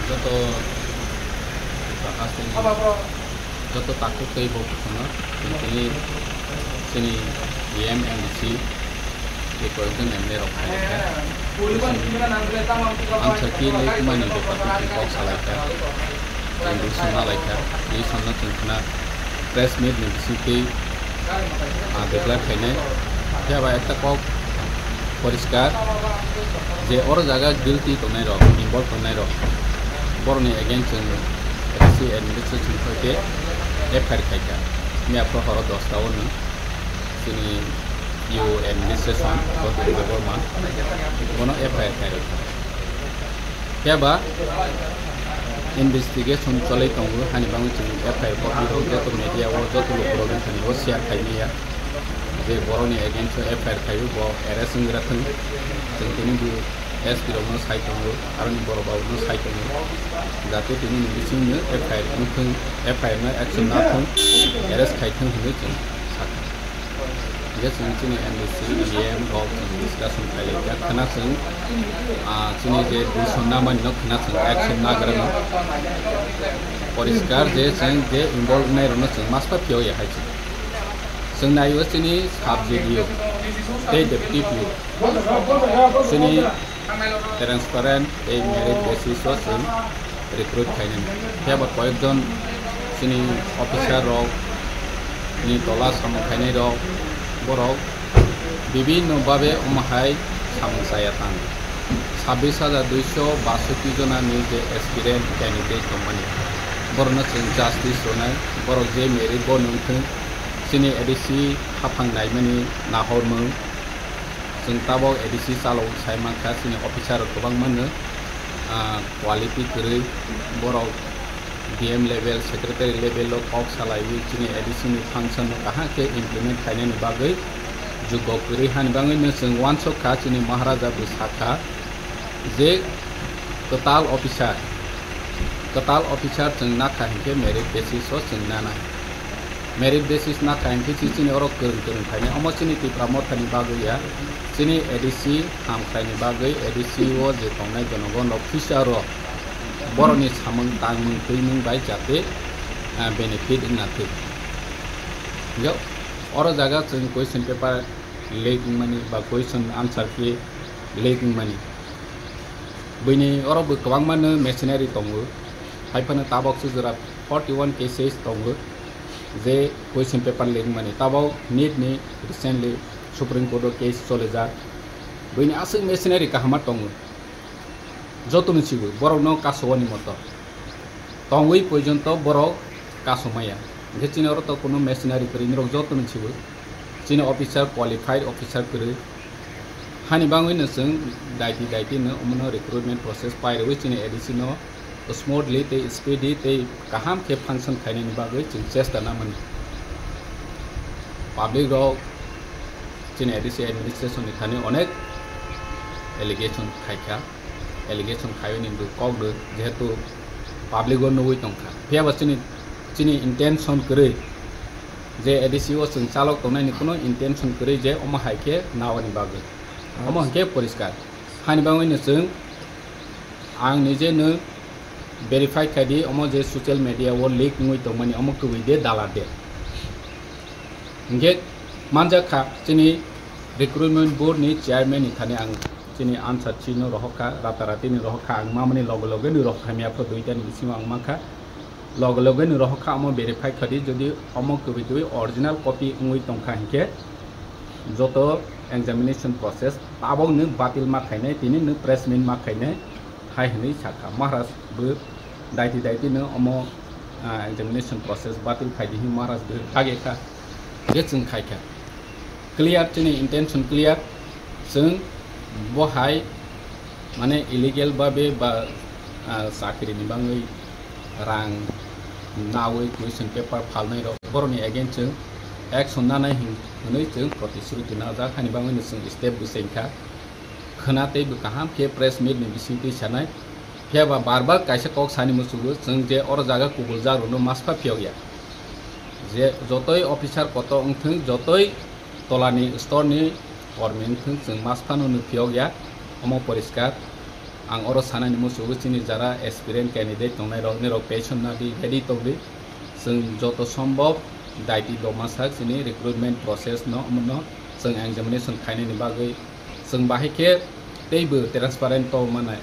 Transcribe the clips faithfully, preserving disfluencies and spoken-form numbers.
Joto haste ni joto takhuk tei bo kheno tini chini E M M D C tei koyekjon M L A rok phai kha. Ang sakhi le kumani bepar twi kok salai kha. Ang dui sonna lai kha. Dui sonna chwng khna press meet ni bisingtwi, ah, declare khainai. Phiya ba ekta kok poriskar je oro jaga guilty tongnai rok, involve tongnai rok, borokni against chwng A D C administration khe F I R khaikha. Miya phoro horo dosta o no chini E O administration, Pradyot Debbarma, bono F I R khairokha. Phiya ba investigation cholwi tongo, hani bagwi chwng F I R copy rok joto media o, joto lukurokni thani o share khai maya. Je borokni against o F I R khaio, bo arrest wngwi rathwng. Chwng tini bo S P rokno sai tongo, aroni borok babuno sai tongo. Jate tini ni bisingno F I R wngthwng, F I R no action nathwng, arrest khaithwng hinwi chwng sakha. Hingke chwng chini M D C, E M rok chwng discussion khailai kha. Khwna chwng, ah, chini je decision namani no khwna chwng action nagrano. Poriskar je chwng je involve wngnai rokno chwng maspa phiyok ya hai chwng. Chwng naio chini sub J D O tei deputy P O. Chini transparent tei merit basis o chwng recruit khainani. Phiya ba koyekjon chini officer rok ni tola samung khainai rok, borok bibinno babe omo hai samung chaya tang. Sabbish hajar duiso basoti jona ni je aspirant candidate tongmani, borokno chwng justice rwnai, borok je merit bo nungthwng, chini A D C haphang naimani nahormung, chwng tabok A D C chalok sai mankha, chini officer rok kwbangma no, ah, quality kwrwi, borok D M level, secretary level o kok salaiwi chini A D C ni function no kaham khe implement khainani bagwi jukgo kwrwi hani bagwi no chwng uansuk kha, chini Maharaja bo sakha je kwtal officer, kwtal officer chwng nakha hinkhe merit basis o chwng nanai. Merit basis nakha hinkhe chi chini oro kwrwng kwrwng khainai. Omo chini Tipra Mothani bagwi ya, chini A D C hamkraini bagwi, A D C o je tongnai jonogon rok, officer rok, borokni samung tangmung twimung bai jate, ah, benefit wngna thwi. Hingke oro jaga chwng question paper leak wngmani ba question answer key leak wngmani. Buini oro bo kwbangma no machinery tongo. Hai phano tabok se jora forty one cases tongo je question paper leak wngmani. Tabok NEET ni recently Supreme Court o case cholijak. Buini aswk machinery kahama tongo. Jotono sibo borokno kasowani moto. Tongwi porjonto borok kasomaya. Hingke chini oro to kuno machinery kwrwi, norok jotono sibo. Chini officer, qualified officer kwrwi. Hani bagwi no chwng daiti daiti no omono recruitment process pairewi chini A D C no smoothly tei speedy tei kaham khe function khainani bagwi chwng chesta namani. Public rok chini A D C administration ni thani onek allegation khaikha. Allegation khaiwi ni bo kok rw, jehetu public o nugwi tongkha. Phiya ba chini, chini intention kwrwi je A D C o chwng chalok tongnai ni kuno intention kwrwi je omo hai khe nawani bagwi. Omo hwnkhe poriskar. Hani bagwi no chwng ang nije no verify khai di, omo je social media o leak wngwi tongmani omo kwbwi de dalar de. Hingke manjak kha chini recruitment board ni chairman ni thani ang chini answer chino rohok kha, rata rati ni rohok kha, ang mamani loge loge ni rohok kha, miya pho duita ni bisingo ang mankha, loge loge ni rohok kha, omo verify khadi, jodi omo kwbwi kwbwi original copy wngwi tongkha hinkhe joto examination process tabok no batil ma khainai, tini no press meet ma khainai hai hinwi sakha. Maharaj bo daiti daiti no omo, ah, examination process batil khai di hin Maharaj bo kage kha. Je chwng khai kha. Clear, chini intention clear. Chwng bo hai mane illegal babe ba, ah, chakri ni bangwi rang nawi question paper phalnai rok borokni against chwng action nanai hin-, hinwi chwng protishruti najak, hani bangwi no chwng step bo chengkha. Khwna tei bo kaham khe press meet ni bisingtwi sanai. Phiya ba bar bar kaisa kok sani muchungo, chwng je oro jaga kubul jagrokno maspa phiyok ya. Je jotoi officer koto wngthwng, jotoi tolani storni kormi wngthwng, chwng masphano no phiyok ya, omo poriskar. Ang oro sanani muchungo chini jara aspirant candidate tongnai rok, nirok tension na di, ready tong di. Chwng joto sombhob daiti doma sak chini recruitment process no, omono chwng examination khainani bagwi chwng bahai khe teibo transparent tong manai.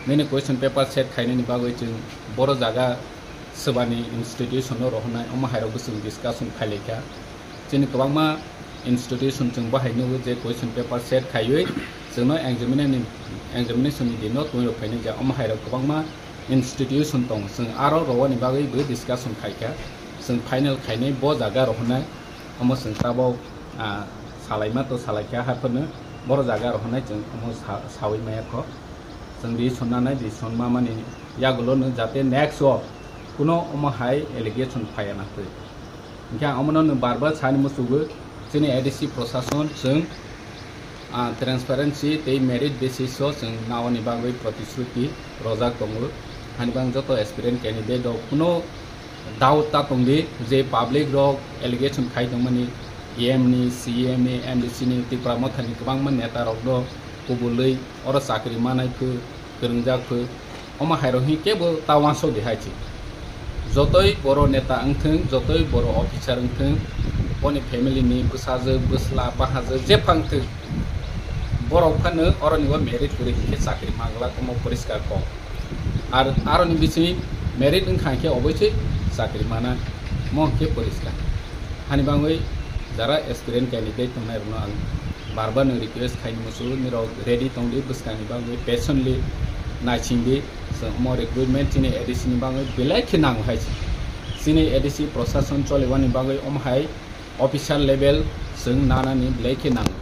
Nini question paper set khainani bagwi chwng boro jaga swbani institution no rohornai, omo hai rok bo chwng discussion khai lai kha. Chini kwbangma institution chwng bahai nugo je question paper set khaiwi chwngno examination ni, examination ni dino twi rok phainai ja, omo hai rok kwbangma institution tongo, chwng aro rowani bagwi bo discussion khai kha, chwng final khainai bo jaga rohornai, omo chwng tabok, ah, salaima to salai kha, haphano boro jaga rohornai chwng omo sa-, sawi maya kho, chwng di sonna nai di sonma mani yagulo no jate next o kuno omo hai allegation phaiya nang twi. Hingkhe ang omono nwng bar bar sani muchungo, chini A D C prosason chwng, ah, transparency tei merit basis o chwng naoni bagwi protishruti rojak tongo. Hani bang joto aspirant candidate rok kuno doubt ta tong di je public rok allegation khai tongmani E M ni, C E M ni, M D C ni, Tipra Motha ni kwbangma neta rok no kubulwi oro chakri manai phu, kwrwngjak phu, omo hai rok hwn kebo ta uansuk di hai se. Jotoi boro neta wngthwng, jotoi boro officer wngthwng, boni family ni bwsajwk, bwsla, bahajwk jephang thwng, borok phano oroni bo merit kwrwi hwn khe chakri manglak, omo poriskar kok. Ar aroni bising merit wngkha hwn khe oboisoi chakri mana, mo hwn khe poriskar. Hani bangwi jara aspirant candidate tongnai rokno ang bar bar no request khaini muchungo, nirok ready tong di, bwskangni bagwi patiently naising di. Chwng omo recruitment chini A D C ni bagwi belai khe nango hai se. Chini A D C prosason choliwani bagwi omo hai officer level chwng nanani belai khe nango.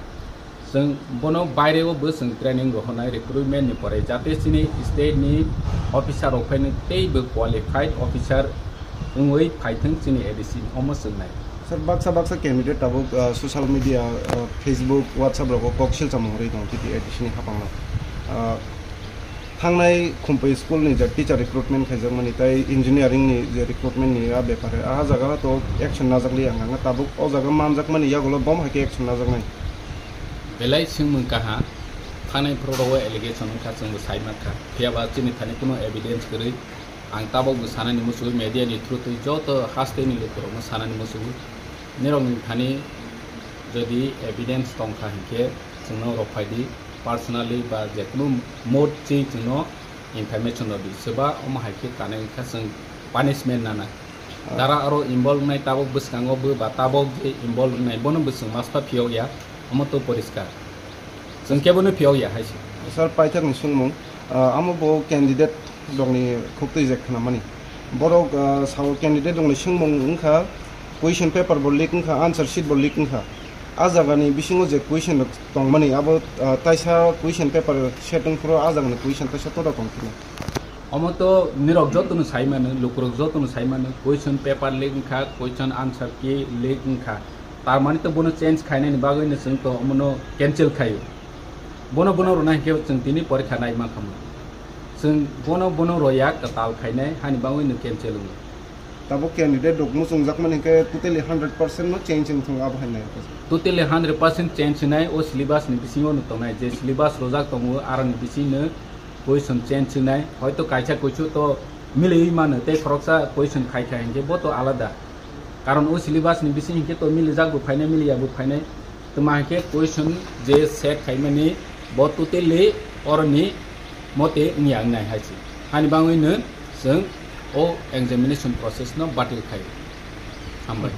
Chwng bono baireo bo chwng training rohornai recruitment ni pore, jate chini state ni officer rok phaino teibo qualified officer wngwi phaithwng chini A D C, omo chwngnai. Sir, baksa baksa candidate tabuk, ah, social media, ah, Facebook, WhatsApp rogo kok silsa mungwi tong titi A D C ni hapang no. Ah, thangnai Khumpui school ni je teacher recruitment khaijakmani tei engineering ni je recruitment ni a bepare, a jaga to action najak li ang, ang tabuk o jaga manjakmani yagulo bom hai khe action najaknai. Belai swngmung kaha, thangnai phuru rogo allegation wngkha, chwngbo sai mankha, phiyaba chini thani kuno evidence kwrwi. Ang tabukbo sanani muchungo, media ni through twi joto hasteni lukurokno sanani muchungo, nirokni thani jodi evidence tongkha hinkhe chwngno rwphai di, personally ba jekunu mode chwi chwngno information rw di, swba omo hai khe kanwi wngkha chwng punishment nana. Ah. Dara aro involve wngnai tabuk bwskango bo ba tabuk je involve wngnai bono bo chwng maspa phiyok ya, omo to poriskar. Chwng kebono phiyok ya hai se. Sir, paithakni swngmung, ah, amo bo candidate rokni khuk twijak khnamani. Borok, ah, sao candidate rokni swngmung wngkha, question paper bo leak wngkha, answer sheet bo leak wngkha. A jagani bisingo je question rok tongmani, abo, ah, taisa question paper set wngphuru a jagani question taisa toda tongphino. Omo to nirok jotono sai mano, lukurok jotono sai mano, question paper leak wngkha, question answer key leak wngkha. Tar mani to bono change khainani bagwi no chwng to omono cancel khaio. Bono, bono rwna hinkhe chwng tini porikha nai mankha mo. Chwng bono, bono roya kwtal khainai hani bagwi no cancel wngo. Tabuk candidate rok muchungjakmani hinkhe totally hundred percent no change wngthung abo hai nai. Totally hundred percent change wngnai o syllabus ni bisingo no tongnai, je syllabus rojak tongo aroni bisingno question change wngnai, hoito kaisa kuisu to miliwi mano tei khoroksa question khai kha hinkhe bo to alada. Karon o syllabus ni bising hinkhe to milijak bo phainai, miliya bo phainai. Tma hinkhe question je set khaimani bo totally oroni mote wngya wngnai hai se. Hani bangwi no chwng o examination process no batil khai. Hambai.